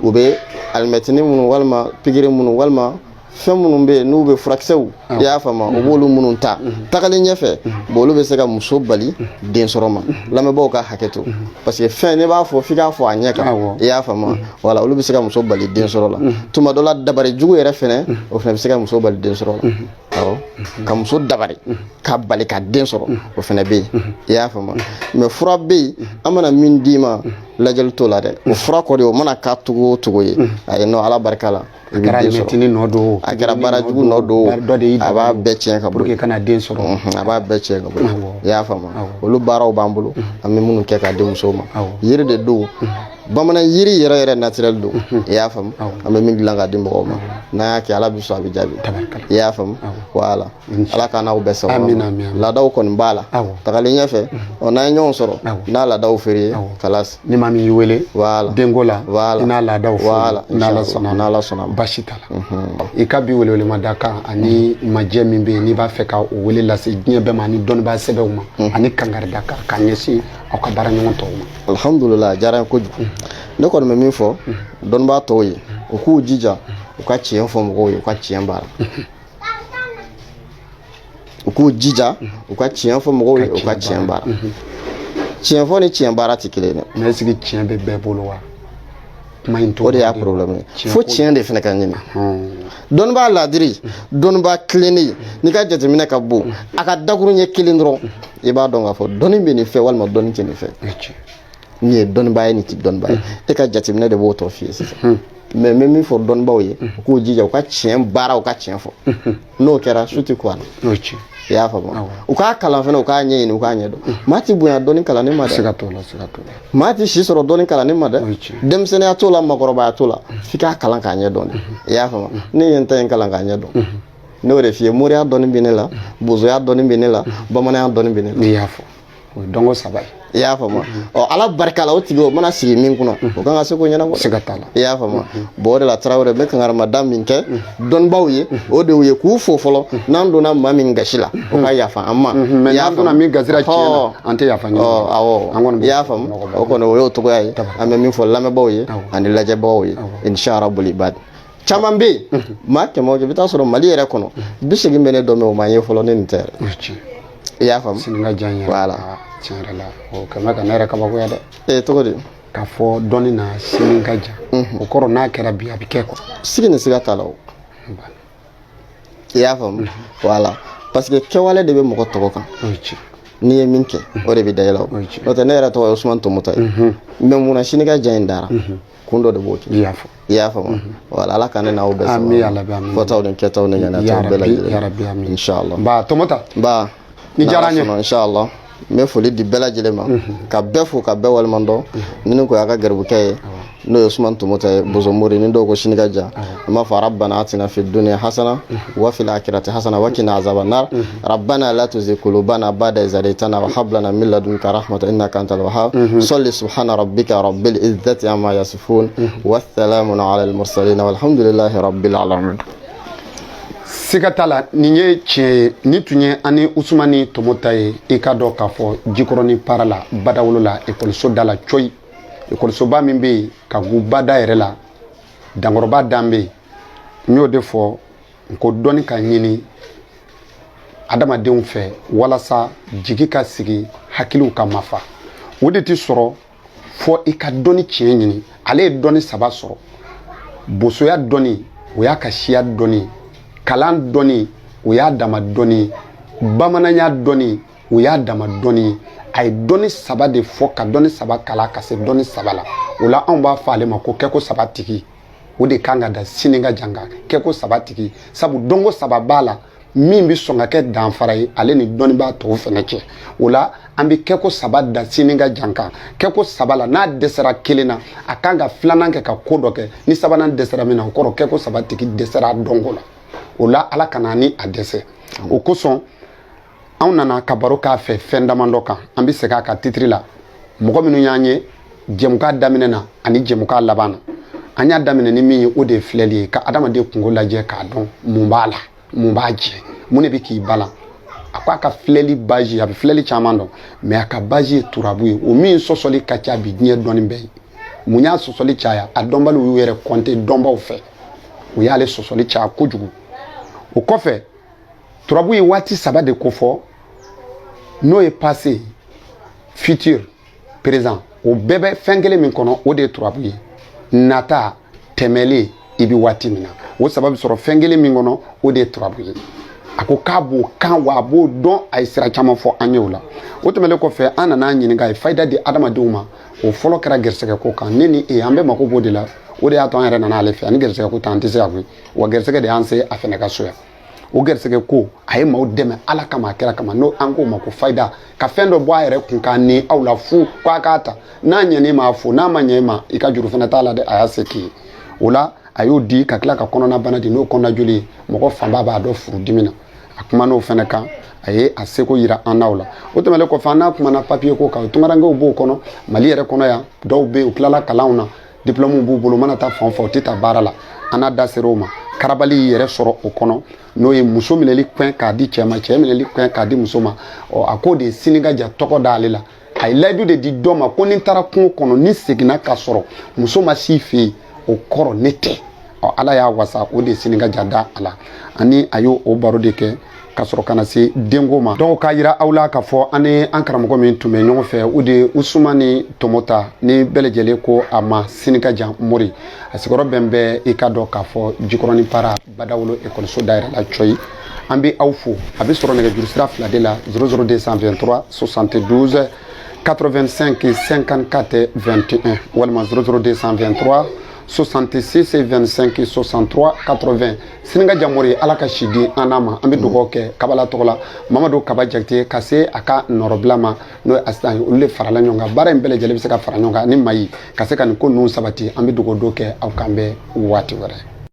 u bɛ alimɛtini minnu walima pikiri minnu walima fɛn minnu bɛ yen n'u bɛ furakisɛw, i y'a faamu, u b'olu minnu ta tagalen ɲɛfɛ. Bon, olu bɛ se ka muso bali den sɔrɔ ma. Lamɛnbaaw ka hakɛ to, parce que fɛn ne b'a fɔ, f'i k'a fɔ a ɲɛ kan. I y'a faamu? Wala, olu bɛ se ka muso bali den sɔrɔ la. Tuma dɔ la, dabari jugu yɛrɛ fɛnɛ, o fɛnɛ bɛ se ka muso bali den sɔrɔ la. Awɔ, ka muso dabari ka bali ka den sɔrɔ, o fɛnɛ bɛ yen. I y'a faamu? Mais fura bɛ yen, an mana min d'i ma, lajɛli t'o la dɛ. O fura kɔni, o mana k'a cogo o cogo ye, ayi, non, Ala barika la, A kɛra alimɛtini nɔ don. A kɛra baara jugu nɔ don, a b'a bɛɛ tiɲɛ ka bɔ pour que kana den sɔrɔ. A b'a bɛɛ tiɲɛ ka bɔ. I y'a faamu? Olu baaraw b'an bolo, an bɛ minnu kɛ k'a di musow ma. Yiri de don, bamanan yiri yɛrɛ yɛrɛ naturel don. I y'a faamu? An bɛ min dilan k'a di mɔgɔw ma, n'an y'a kɛ, Ala bɛ sɔn, a bɛ jaabi. I y'a faamu? Wala, Ala k'an n'aw bɛɛ sababu. Laadaw kɔni b'a la tagalen ɲɛfɛ. Ɔ, n'an ye ɲɔgɔn sɔrɔ, n'a laadaw feere ye, kalas. Ni maa min y'i wele wala denko la, wala i n'a laadaw fɔ. Wala. N'Ala sɔnna. N'Ala sɔnna. Baasi t'a la. I ka bi welewelema da kan ani majɛ min bɛ yen n'i b'a fɛ ka o wele lase diɲɛ bɛɛ ma ani dɔnnibaa sɛbɛw ma ani kangarida kan k'a ɲɛsin aw ka baara ɲɔgɔn tɔw ma. Alhamdulilah, a diyara n ye kojugu. Ne kɔni bɛ min fɔ dɔnnibaa tɔw ye, u k'u jija u ka tiɲɛ fɔ mɔgɔw ye, u ka tiɲɛ baara. U k'u jija u ka tiɲɛ fɔ mɔgɔw ye, u ka tiɲɛ baara. Tiɲɛ fɔ ni tiɲɛ baara tɛ kelen ye dɛ. Mais est ce que tiɲɛ bɛ bɛɛ bolo wa? Kuma in t'o. O de y'a problème ye. Fo tiɲɛ de fana ka ɲini. Dɔnnibaa laadiri, dɔnnibaa tilennen, n'i ka jateminɛ ka bon, a ka dakuru ɲɛ kelen dɔrɔn, i b'a dɔn k'a fɔ dɔnni bɛ nin fɛ walima dɔnni tɛ nin fɛ. Nin ye dɔnnibaa ye, nin tɛ dɔnnibaa ye. E ka jateminɛ de b'o tɔ f'i ye sisan. Mais n bɛ min fɔ dɔnnibaaw ye, u k'u jija u ka tiɲɛ baara, u ka tiɲɛ fɔ. N'o kɛra, su tɛ ko a la. I y'a faamu? U k'a kalan fana, u k'a ɲɛɲini, u k'a ɲɛdɔn. Maa ti bonya dɔnni kalanni ma dɛ. Siga t'o la, siga t'o la. Maa ti si sɔrɔ dɔnni kalanni ma dɛ. Denmisɛnninya t'o la, maakɔrɔbaya t'o la, f'i k'a kalan k'a ɲɛdɔn de. I y'a faamu? Ne ye n ta in kalan k'a ɲɛdɔn. Ne y'o de f'i ye, moriya dɔnni bɛ ne la, bozoya dɔnni bɛ ne la, bamananya dɔnni bɛ ne la. N'i y'a fɔ, o ye dɔnko saba ye. I y'a faamu? Ɔ, Ala barika la, o tigi o mana sigi min kunna, o kan ka se k'o ɲɛnabɔ. Siga t'a la. I y'a faamu? Bon, o de la, Tarawele, n bɛ kankarimada min kɛ dɔnnibaaw ye, o de ye k'u fo fɔlɔ. N'an donna maa min gasi la, o ka yafa an ma. Mais n'an donna min gasi la tiɲɛ na, an tɛ yafa ɲɔgɔn ma. Awɔ, i y'a faamu? O kɔni, o y'o cogoya ye. An bɛ min fɔ lamɛnbaaw ye ani lajɛbagaw ye, inshallah ibad, caman bɛ yen, maa 100 o 100, i bɛ taa sɔrɔ Mali yɛrɛ kɔnɔ, 80 bɛ ne dɔn, mais o ma n ye fɔlɔ. Ne nin tɛ yɛrɛ. I y'a faamu? Sini ka jan yɛrɛ. Voilà. Tiɲɛ yɛrɛ la, o kɛmɛ ka ne yɛrɛ kabakoya dɛ. Ee, cogo di? K'a fɔ dɔnni na sini ka jan, o kɔrɔ n'a kɛra bi, a bɛ kɛ quoi. Sigi ni siga t'a la o. I y'a faamu? Voilà, parce que kɛwale de bɛ mɔgɔ tɔgɔ kan. N'i ye min kɛ, o de bɛ da i la. O n'o tɛ, ne yɛrɛ tɔgɔ ye Usumani Tɔmɔtɔ ye, mais munna sini ka jan in dara? Kun dɔ de b'o kɛ. I y'a fɔ. I y'a faamu? Wala, Ala ka ne n'aw bɛɛ. Ami, ala bɛ amin. Fɔtaw ni kɛtaw ni ŋaniyataw bɛɛ lajɛlen. Ya rabbi, amin. Inshallah. Ba Tɔmɔta. Ba. Ni diyara n ye. Inshallah, n bɛ foli di bɛɛ lajɛlen ma, ka bɛɛ fo, ka bɛɛ waleɲuman dɔn. Ni ko y'a ka garibukɛ ye, n'o ye Usumani Tɔmɔta ye, Bozomori, ni dɔw ko sini ka jan, an b'a fɔ rabbana atina fi dunya hasana wa fil akhirati hasana wa qina azaban nar, rabbana la tuzigh qulubana ba'da idh hadaytana wa hab lana min ladunka rahmatan innaka antal wahhab, salli subhana rabbika rabbil izzati amma yasifun wa salamun ala al mursalin walhamdulillahi rabbil alamin. Siga t'a la, nin ye tiɲɛ ye. Nin tun ye ani Usumani Tɔmɔta ye. I ka dɔn k'a fɔ Jikɔrɔni para la, Badawolo la, ekɔliso da la coyi, ekɔlisoba min bɛ yen ka gu bada yɛrɛ la. Dankɔrɔba Danbe, n y'o de fɔ n ko dɔnni ka ɲini adamadenw fɛ walasa jigi ka sigi, hakiliw ka mafa. O de tɛ sɔrɔ fɔ i ka dɔnni tiɲɛ ɲini. Ale ye dɔnni saba sɔrɔ: bosoya dɔnni, o y'a ka siya dɔnni; kalan dɔnni, o y'a dama dɔnni; bamananya dɔnni, o y'a dama dɔnni. A ye dɔnni saba de fɔ, ka dɔnni saba kalan ka se dɔnni saba la. O la, anw b'a fɔ ale ma ko kɛko saba tigi. O de kan ka da sini ka jan kan, kɛko saba tigi, sabu dɔnko saba b'a la min bɛ sɔn ka kɛ danfara ye ale ni dɔnnibaa tɔw fɛnɛ cɛ. O la, an bɛ kɛko saba da sini ka jan kan. Kɛko saba la, n'a dɛsɛra kelen na, a kan ka filanan kɛ ka ko dɔ kɛ. Ni sabanan dɛsɛra min na, o kɔrɔ kɛko saba tigi dɛsɛra a dɔnko la. O la, Ala kana ni a dɛsɛ. O kosɔn, anw nana ka baro k'a fɛ fɛn damadɔ kan. An bɛ segin a ka titiri la. Mɔgɔ minnu y'an ye jɛmukan daminɛ na ani jɛmukan laban na, an y'a daminɛ ni min ye, o de ye filɛli ye, ka adamaden kungo lajɛ k'a dɔn mun b'a la, mun b'a jɛ, mun de bɛ k'i balan. A ko a ka filɛli base, a bɛ filɛli caman dɔn, mais a ka base ye turabu ye, o min sɔsɔli ka ca bi diɲɛ dɔnni bɛɛ ye. Mun y'a sɔsɔli caya? A dɔnbaliw y'u yɛrɛ kɔnte dɔnbaw fɛ, o y'ale sɔsɔli caya kojugu. O kɔfɛ, turabu ye waati saba de kofɔ, n'o ye passé, futur, présent. O bɛɛ bɛ fɛn kelen min kɔnɔ, o de ye turabu ye: nata, tɛmɛlen, i bɛ waati min na. O saba bɛ sɔrɔ fɛn kelen min kɔnɔ, o de ye turabu ye. A ko k'a b'o kan, wa a b'o dɔn. A ye sira caman fɔ an ye o la. O tɛmɛnen kɔfɛ, an nana ɲininka, a ye fayida di adamadenw ma. O fɔlɔ kɛra gɛrisigɛ ko kan. Ne ni e, an bɛɛ mako b'o de la. O de y'a to an yɛrɛ nana ale fɛ. Ani gɛrisigɛ ko t'an tɛ se ka koyi, wa gɛrisigɛ de y'an se a fɛnɛ ka so yan. O gɛrisigɛ ko, a ye maaw dɛmɛ Ala kama, a kɛra kama, n'o an k'o ma ko fayida, ka fɛn dɔ bɔ a yɛrɛ kun k'a ni aw la fu, ko a k'a ta. N'a ɲɛn'i ma, a fo. N'a ma ɲɛ i ma, i ka juru fɛnɛ t'a la dɛ, a y'a se k'i ye. O la, a y'o di, ka tila ka kɔnɔnabana di, n'o kɔnɔnajoli ye. Mɔgɔ fanba b'a dɔn furudimi na. A kumana o fɛnɛ kan, a ye a seko yira an n'aw la. O tɛmɛnen kɔfɛ, an n'a kumana papiye ko kan. Tunkarankew b'o kɔnɔ, Mali yɛrɛ kɔnɔ yan, dɔw bɛ yen, u tilala kalanw na, diplôme b'u bolo, mana taa fan o fan, u tɛ taa baara la. An n'a da sera o ma. Karabali y'i yɛrɛ sɔrɔ o kɔnɔ, n'o ye muso minɛli kɛn k'a di cɛ ma, cɛ minɛli kɛn k'a di muso ma. Ɔ, a k'o de ye sini ka ja tɔgɔ d'ale la. A ye layidu de di dɔ ma ko ni n taara kungo kɔnɔ, ni seginna ka sɔrɔ muso ma s'i fɛ yen, o kɔrɔ ne tɛ. Ɔ, Ala y'a wasa, o de ye sini ka ja da a la. Ani a y'o o baro de kɛ ka sɔrɔ ka na se denko ma. Donc, k'a yira aw la k'a fɔ an ni an karamɔgɔ min tun bɛ ɲɔgɔn fɛ, o de ye Usumani Tɔmɔta, ni bɛɛ lajɛlen ko a ma sini ka jan mori. A sigiyɔrɔ bɛn bɛ, i ka dɔn k'a fɔ, Jikɔrɔni Para, Badawolo ekɔliso dayɛlɛ la cɔyi. An bɛ aw fo. A bɛ sɔrɔ nɛgɛjuru sira fila de la: 00223 72 85 54 21, walima 00223 66 25 63 80. Sinika Jamori, Ala ka si di an n'a ma. An bɛ dugawu kɛ Kabala tɔgɔ la, Mamadu Kaba Jakite, ka se a ka nɔrɔbila ma, n'o ye asitan ye. Olu de farala ɲɔgɔn kan. Baara in bɛɛ lajɛlen bɛ se ka fara ɲɔgɔn kan ni mayi ka se ka nin ko ninnu sabati. An bɛ dugawu dɔ kɛ aw kan bɛɛ waati wɛrɛ.